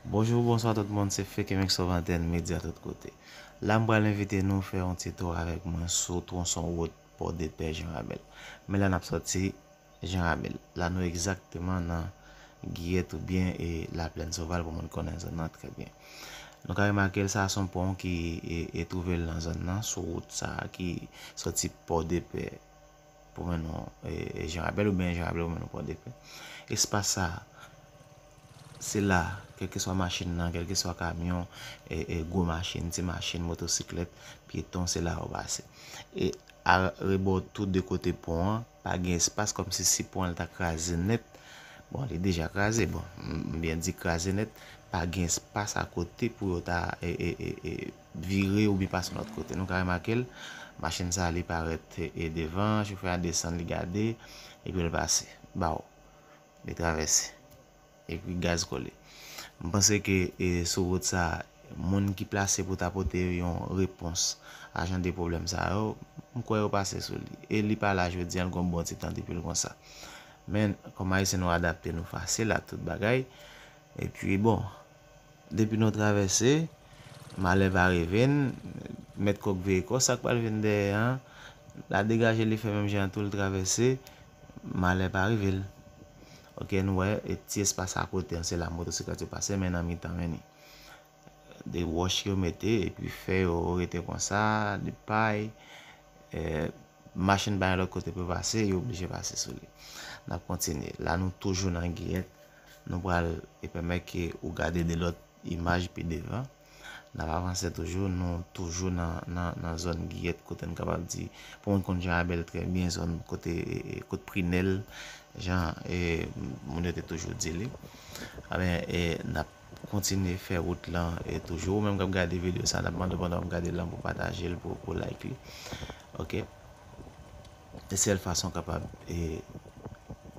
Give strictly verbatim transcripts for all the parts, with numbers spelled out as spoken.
Bonjou, bonswa tout moun, se Fekemix sou Antèn Medya tout kote. La, m pral envite nou fè yon ti tou avèk mwen sou twonson wout Pòdepè Jan Rabèl. Men la, n ap sòti Jan Rabèl. La, nou egzakteman nan Giyèt oubyen e Laplèn Soval pou moun konnen zòn nan trè byen. Nou ka remake l, sa a se yon pon ki e, e twouve l nan zòn nan, sou wout sa a ki sòti Pòdepè pou mennen w e, e Jan Rabèl oubyen Jan Rabèl pou mennen w Pòdepè. Espas sa a, se la, kèlkeswa machin nan, kèlkeswa kamyon, e, e gwo machin, ti machin, motosiklèt, pyeton, se la yo pase. E a rebò tou de kote pon an, pa gen espas, kòmsi si pon an ta kraze nèt. Bon, li deja kraze, bon, m, m byen di kraze nèt, pa gen espas akote pou yo ta e, e, e, e, vire oubyen pase yon lòt kote. Nou ka remake l, machin sa a li parèt e, e devan, chofè a desann, li gade, epi l pase. Baw. Li travèse. Epi gaz kole. M panse ke e, sou wout sa a, moun ki plase pou ta pote yon repons a jan de pwoblèm sa yo, m kwè yo pase sou li. E li pa la jodi a, l gon bon ti tan depi l konsa. Men, kòm Ayisyen nou adapte nou fasil a tout bagay. Epi bon, depi nou travèse, malè pa rive n, mèt kòk veye kò, sa k pral vin dèyè an, la degaje li fè menm jan an tou, l travèse, malè pa rive l. Oke, nou wè, e ti espas akote an, se la motosiklèt yo pase, men nan mitan, men ni de wòch yo mete, epi fè yo rete konsa, de pay, e, machin pa gen lòt kote pou yo pase, yo oblije pase sou li. N ap kontinye. La, nou toujou nan Giyèt. Nou pral e pèmèt ke ou gade de lòt imaj pi devan. N ap avanse toujou, nou toujou nan, nan, nan zòn Giyèt, kote n kapab di, pou moun konn Jan Rabèl trè byen, zòn kote, e, e, kot Prinèl, jan e, moun yo te toujou di li. Ebyen, e, n ap kontinye fè wout lan e toujou. Ou menm k ap gade videyo sa, n ap mande w pandan w ap gade l lan pou pataje l, pou, pou like li. Oke? E sèl fason w kapab e,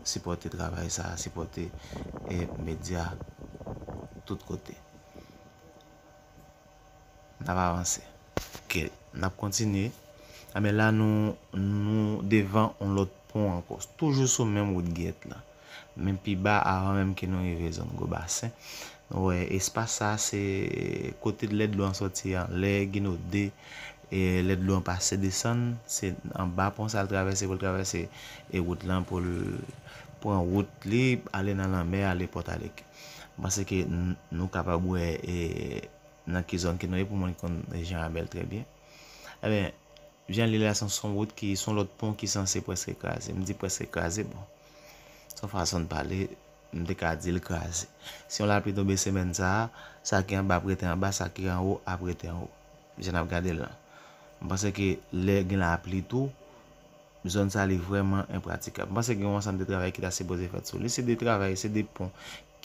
sipòte travay sa, sipòte e, medya tout kote. N ap avanse. Oke, n ap kontinye. Ebyen la, nou, nou devan yon lòt pon ankò. Toujou sou menm wout Giyèt lan. Men pi ba, avan menm ke nou rive zòn Gwo Basen, nou wè espas sa, se kote lè dlo an sòti an, lè Gino de, e lè dlo an pase desann, se anba pon sa l travèse pou l travèse e wout lan pou l pran wout li, ale nan lanmè, ale Pòtalèk. M panse ke n, nou kapab wè e, nan ki zòn ke nou ye pou moun ki konn Jan Rabèl trè byen. Ebyen, jan li la, se yon wout ki, se yon lòt pon ki sanse prèske kraze. M di prèske kraze, bon. Se yon fason de pale, m te ka di l kraze. Si yon lapli tonbe semèn sa a, sa ki anba ap rete anba, sa ki anwo ap rete anwo. Jan n ap gade l lan. M panse ke lè gen lapli tou, zòn sa li vrèman enpratikab. M panse gen yon ansanm de travay ki ta sipoze fèt sou li. Se de travay, se de pon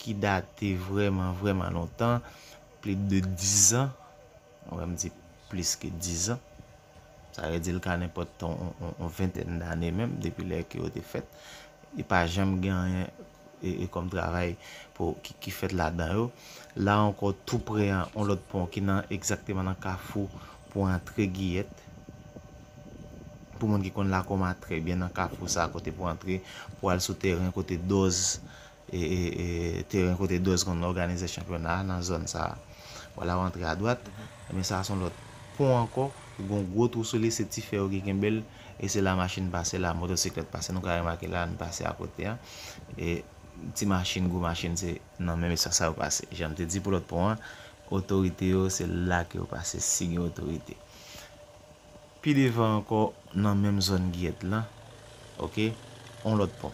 ki date vrèman, vrèman lontan, plis de dizan. Ou wè, m di plis ke dizan. Sa vle di l ka nenpòt yon, yon, yon ventèn dane menm, depi lè ke yo te fèt. Li pa janm gen anyen e, e kòm travay pou, ki, ki fèt ladan yo. La ankò, tou pre an, yon lòt pon ki nan, egzakteman nan kafou pou antre Giyèt. Pou moun ki konn Lakoma trè byen, nan kafou sa, kote pou antre, pou al sou teren kote Dòz, e, e, e, teren kote Dòz konn òganize chanpyona a nan zòn sa a. Wala, w antre adwat, ebyen sa a se yon lòt pon ankò, ki gen yon gwo twou sou li, se ti fè yo ki kenbe l, e se la machin pase, la motosiklèt pase. Nou ka remake la, nou pase akote a. E ti machin, gwo machin, se nan menm espas sa yo pase. Jan m te di pou lòt pon an, otorite yo, se la ke yo pase, si gen otorite. Pi devan ankò, nan menm zòn Giyèt lan, oke, yon lòt pon.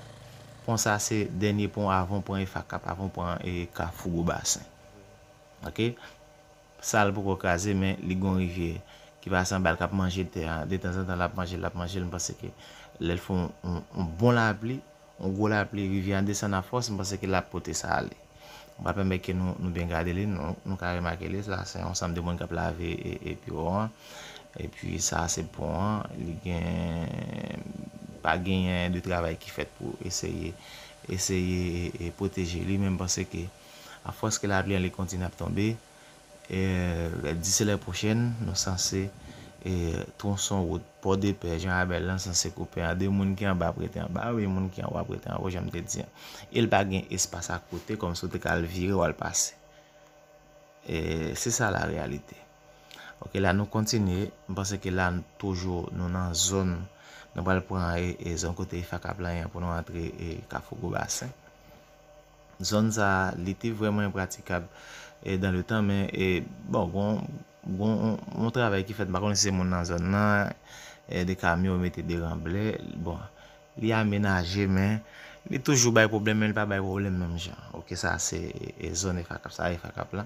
Pon sa se dènye pon avan w pran Efakap, avan w pran e, Kafou Gwo Basen. Oke? Sa l poko kraze, men li gon rivyè ki pase anba l k ap manje tè a. Detanzantan, l ap manje l, l ap manje l. M panse ke lè l fè yon, yon, yon bon lapli, yon gwo lapli, rivyè a desann a fòs, m panse ke l ap pote sa ale. M pral pèmèt ke nou, nou byen gade li, nou, nou ka remake li. Sa se yon ansanm de moun k ap lave e, e biwo an. Epi sa se pon an, li gen, pa genyen de travay ki fèt pou eseye, eseye e, e pwoteje li, men m panse ke afòs ke lapli an li kontinye ap tonbe, e, disi lè pwochèn, nou sanse e, twonson wout Pòdepè, Jan Rabèl lan sanse koupe an de, moun ki anba ap rete anba, wi, moun ki anwo ap rete anwo, jan m te di an. E l pa gen espas akote, kòmsi w te ka al vire, w al pase. E se sa la reyalite. Ok, la nou kontinye. M panse ke la toujou nou nan zòn, nou pral pran e, e zòn kote Efakap la ye pou nou antre e Kafou Gwo Basen. Zòn sa, li te vrèman enpratikab e dan le tan, men e, bon, gon, gon, yon travay ki fèt, m pa konnen si se moun nan zòn nan, e de kamyon yo mete de ranblè, bon, li amenaje, men li toujou bay pwoblèm, men li pa bay pwoblèm menm jan. Ok, sa se e zòn Efakap, sa Efakap la.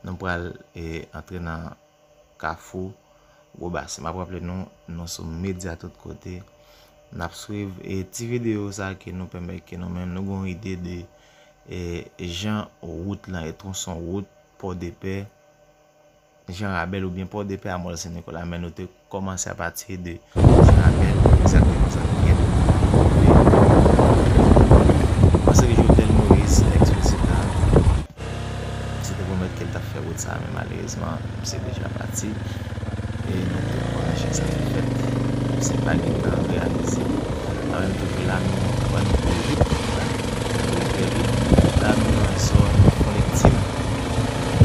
Nou pral e antre nan Kafou Gwo Basen. M ap raple nou, nou sou medya tout kote. N ap swiv e ti videyo sa ke nou pèmèt ke nou menm nou gen yon ide de e, jan wout lan, e tronson wout Pòdepè, Jan Rabèl oubyen Pòdepè a Mòl Sen Nikola, men nou te kòmanse apati de Jan Rabèl, egzakteman sa nou gen. Panse ke Jovenel Moïse, èks prezidan, se te pwomèt ke l t ap fè wout sa, men malerezman, misye deja pati. E nou tout konnen jan sa te fèt. Misye pa gen tan reyalize. Avè m toujou la, nou aprann nou vit. Trè vit. La, nou nan zòn Fon Lektim. Ok?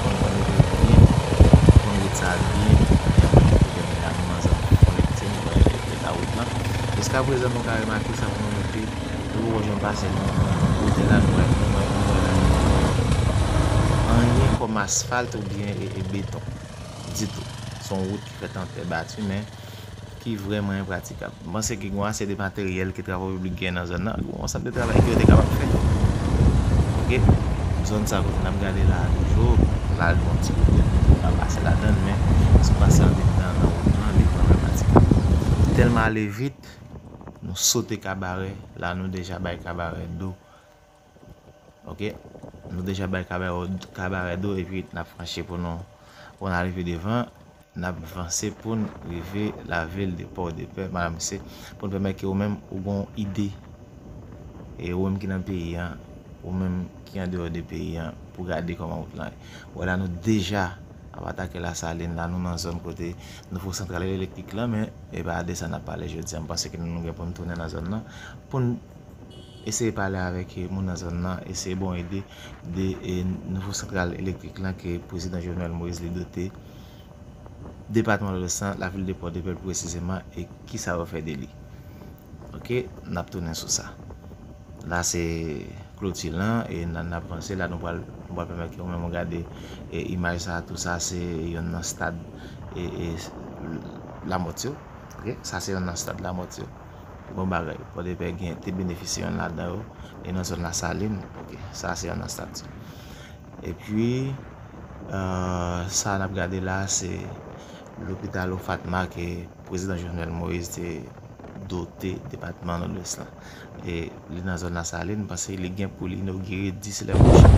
Fon, fon nou vit byen. Fon wout sa byen. E apre, nou kote la, nou nan zòn Fon Lektim. Nou wè, la wout lan. Jiska prezan, nou ka remake sa pou nou note. Nou poko janm pase nan, nan kote la, nou wè, nou wè, nou wè la. Anyen kòm asfalt oubyen e, e beton. Ditou. Se yon wout ki fèt an tè bati, men ki vrèman enpratikab. M panse ke gen ase de materyèl ke Travo Piblik gen nan zòn nan, gen yon ansanm de travay ke yo te kapab fè. Ok? Zòn sa kote n ap gade la a toujou, la gon ti kote nou pa pase ladan l, men si w pase andedan nan wout lan, li vrèman enpratikab. Tèlman ale vit, nou sote Kabarè, la nou deja bay Kabarè do. Ok? Nou deja bay Kabarè, Kabarè do, epi n ap franchi pou nou, pou n arive devan, n ap vanse pou n rive lavil de Pòdepè, madanm mesye, pou n pèmèt ke ou menm ou gon ide. E ou menm ki nan peyi an, ou menm ki andeyò de peyi an, pou gade kòman wout lan ye. Wè la nou deja ap atake Lasalin, la nou nan zòn kote nouvo santral elektrik lan, men e pa de sa n ap pale jodi a. M panse ke nou, nou gen pou n tounen nan zòn nan, pou n eseye pale avèk, e, moun nan zòn nan, eseye ba w ide de, e, nouvo santral elektrik lan ke prezidan Jovenel Moïse li dote depatman Lodès lan, lavil de Pòdepè presizeman, e kisa yo fè de li. Ok, n ap tounen sou sa. La se kloti lan, e n, n ap vanse la, nou pral, nou pral pèmèt ke ou menm ou gade, e, imaj sa, tou sa se yonn nan stad, e, e, Lamòt yo. Ok, sa se yonn nan stad Lamòt yo. Bon bagay. Pòdepè gen, te benefisye yonn ladan yo. E nan zòn Lasalin. Ok, sa se yonn nan stad yo. Epi, euh, sa n ap gade la, se lopital Ofatma ke prezidan Jovenel Moïse te dote depatman Nòdwès lan. E li nan zòn Lasalin, m panse li gen pou li inogire dis lè pwochen.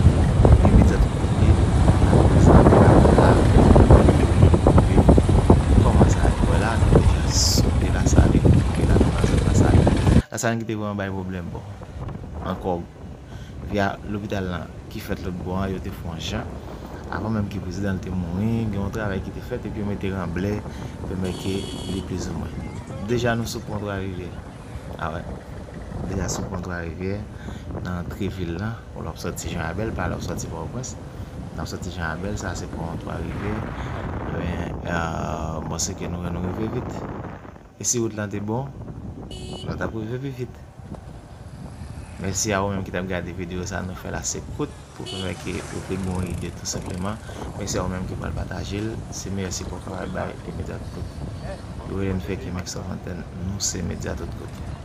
Gen medya tout kote, n ap prezan, n ap la, pou ke moun viv kòman sa ap wè la, nou deja sote Lasalin, e la nou nan zòn Lasalin. Lasalin ki te vrèman bay pwoblèm, bon, ankò, via lopital lan ki fèt lòt bò an, yo te fè yon jan. Avan menm ke prezidan l te mouri, gen yon travay ki te fèt, epi yo mete ranblè, pèmèt ke li plizoumwen. Deja nou sou pon Twa Rivyè. A wè. Deja sou pon Twa Rivyè, nan antre vil lan, ou l ap sòti Jan Rabèl, pa l ap sòti Pòtoprens. N ap sòti Jan Rabèl, sa se pon Twa Rivyè. Ebyen, euh, m panse ke nou, nou rive vit. E si wout lan te bon, nou t ap rive pi vit. Mèsi a ou menm ki t ap gade videyo sa nou fè la, se kout pou pèmèt ke ou te gen yon ide tou senpleman. Mèsi a ou menm ki pral pataje l. Se mèsi pou travay bay e medya tout kote. Yo rele n fè ke Microsoft Antenne, nou se medya tout kote.